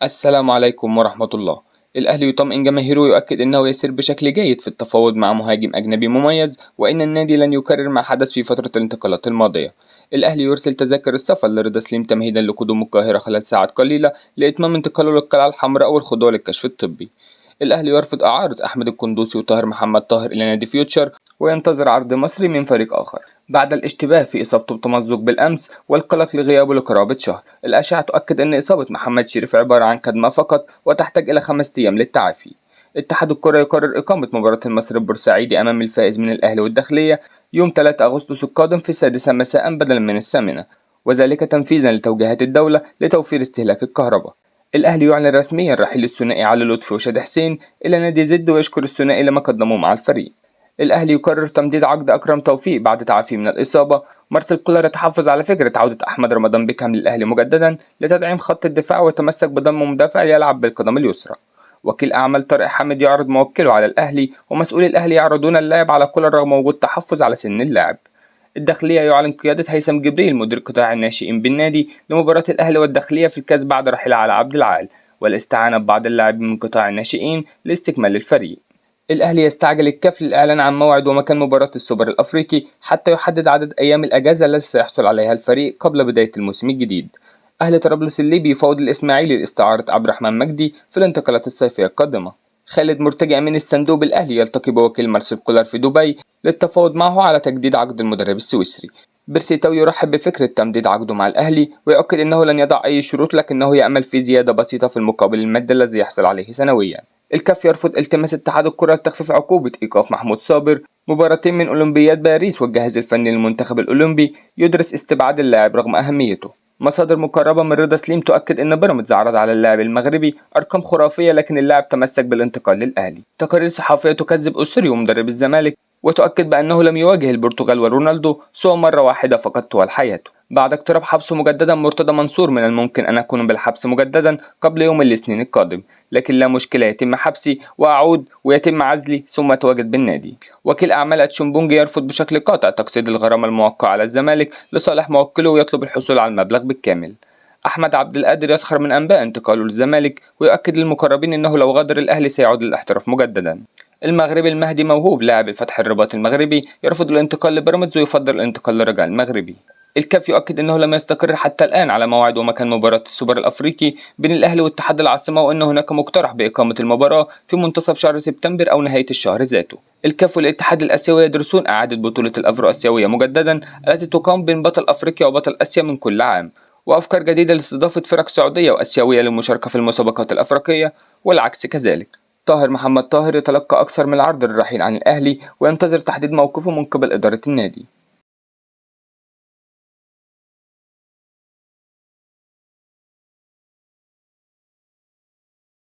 السلام عليكم ورحمة الله. الأهلي يطمئن جماهيره ويؤكد أنه يسير بشكل جيد في التفاوض مع مهاجم أجنبي مميز، وأن النادي لن يكرر ما حدث في فترة الانتقالات الماضية. الأهلي يرسل تذاكر السفر لرضا سليم تمهيدا لقدوم القاهرة خلال ساعات قليلة لإتمام انتقاله للقلعة الحمراء والخضوع للكشف الطبي. الأهلي يرفض إعارة أحمد القندوسي وطاهر محمد طاهر إلى نادي فيوتشر وينتظر عرض مصري من فريق آخر. بعد الاشتباه في إصابته بتمزق بالأمس والقلق لغيابه لقرابة شهر، الأشعة تؤكد أن إصابة محمد شريف عبارة عن كدمة فقط وتحتاج إلى 5 أيام للتعافي. اتحاد الكرة يقرر إقامة مباراة المصري البورسعيدي أمام الفائز من الأهلي والداخلية يوم 3 أغسطس القادم في 6 مساء بدلا من 8، وذلك تنفيذا لتوجيهات الدولة لتوفير استهلاك الكهرباء. الأهلي يعلن رسميا رحيل الثنائي علي لطفي وشادي حسين إلى نادي زد ويشكر الثنائي لما قدموه مع الفريق. الأهلي يقرر تمديد عقد أكرم توفيق بعد تعافيه من الإصابة. مارسيل كولر يتحفظ على فكرة عودة أحمد رمضان بيكهام للأهلي مجددا لتدعيم خط الدفاع ويتمسك بضم مدافع يلعب بالقدم اليسرى. وكيل أعمال طارق حامد يعرض موكله على الأهلي، ومسؤولي الأهلي يعرضون اللاعب على كولر رغم وجود تحفظ على سن اللاعب. الداخلية يعلن قيادة هيثم جبريل مدير قطاع الناشئين بالنادي لمباراة الأهلي والداخلية في الكاس بعد رحيل علي عبد العال، والاستعانة ببعض اللاعبين من قطاع الناشئين لاستكمال الفريق. الأهلي يستعجل الكاف للإعلان عن موعد ومكان مباراة السوبر الأفريقي حتى يحدد عدد أيام الأجازة التي سيحصل عليها الفريق قبل بداية الموسم الجديد. أهلي طرابلس الليبي يفاوض الإسماعيلي لاستعارة عبد الرحمن مجدي في الانتقالات الصيفية القادمة. خالد مرتجي أمين الصندوق بالأهلي يلتقي بوكيل مارسيل كولر في دبي للتفاوض معه على تجديد عقد المدرب السويسري. بيرسي تاو يرحب بفكرة تمديد عقده مع الأهلي ويؤكد أنه لن يضع أي شروط، لكنه يأمل في زيادة بسيطة في المقابل المادي الذي يحصل عليه سنويا. الكاف يرفض التماس اتحاد الكرة لتخفيف عقوبة إيقاف محمود صابر مباراتين من أولمبياد باريس، والجهاز الفني للمنتخب الأولمبي يدرس استبعاد اللاعب رغم أهميته. مصادر مقربة من رضا سليم تؤكد أن بيراميدز عرض على اللاعب المغربي أرقام خرافية، لكن اللاعب تمسك بالانتقال للأهلي. تقارير صحفية تكذب أوسوريو مدرب الزمالك وتؤكد بأنه لم يواجه البرتغال ورونالدو سوى مرة واحدة فقط طوال حياته. بعد اقتراب حبسه مجددا مرتضى منصور، من الممكن أن أكون بالحبس مجددا قبل يوم الاثنين القادم، لكن لا مشكلة، يتم حبسي وأعود ويتم عزلي ثم أتواجد بالنادي. وكيل أعمال أتشيمبونج يرفض بشكل قاطع تقسيط الغرامة الموقعة على الزمالك لصالح موكله ويطلب الحصول على المبلغ بالكامل. أحمد عبد القادر يسخر من أنباء انتقاله للزمالك ويؤكد للمقربين أنه لو غادر الأهلي سيعود للاحتراف مجددا. المغربي المهدي موهوب لاعب الفتح الرباط المغربي يرفض الانتقال لبيراميدز ويفضل الانتقال للرجاء المغربي. الكاف يؤكد أنه لم يستقر حتى الآن على موعد ومكان مباراة السوبر الأفريقي بين الأهلي واتحاد العاصمة، وأن هناك مقترح بإقامة المباراة في منتصف شهر سبتمبر أو نهاية الشهر ذاته. الكاف والاتحاد الآسيوي يدرسون إعادة بطولة الأفرو آسيوية مجددا التي تقام بين بطل أفريقيا وبطل آسيا من كل عام، وأفكار جديدة لاستضافة فرق سعودية وآسيوية للمشاركة في المسابقات الأفريقية والعكس كذلك. طاهر محمد طاهر يتلقى أكثر من العرض للرحيل عن الأهلي وينتظر تحديد موقفه من قبل إدارة النادي.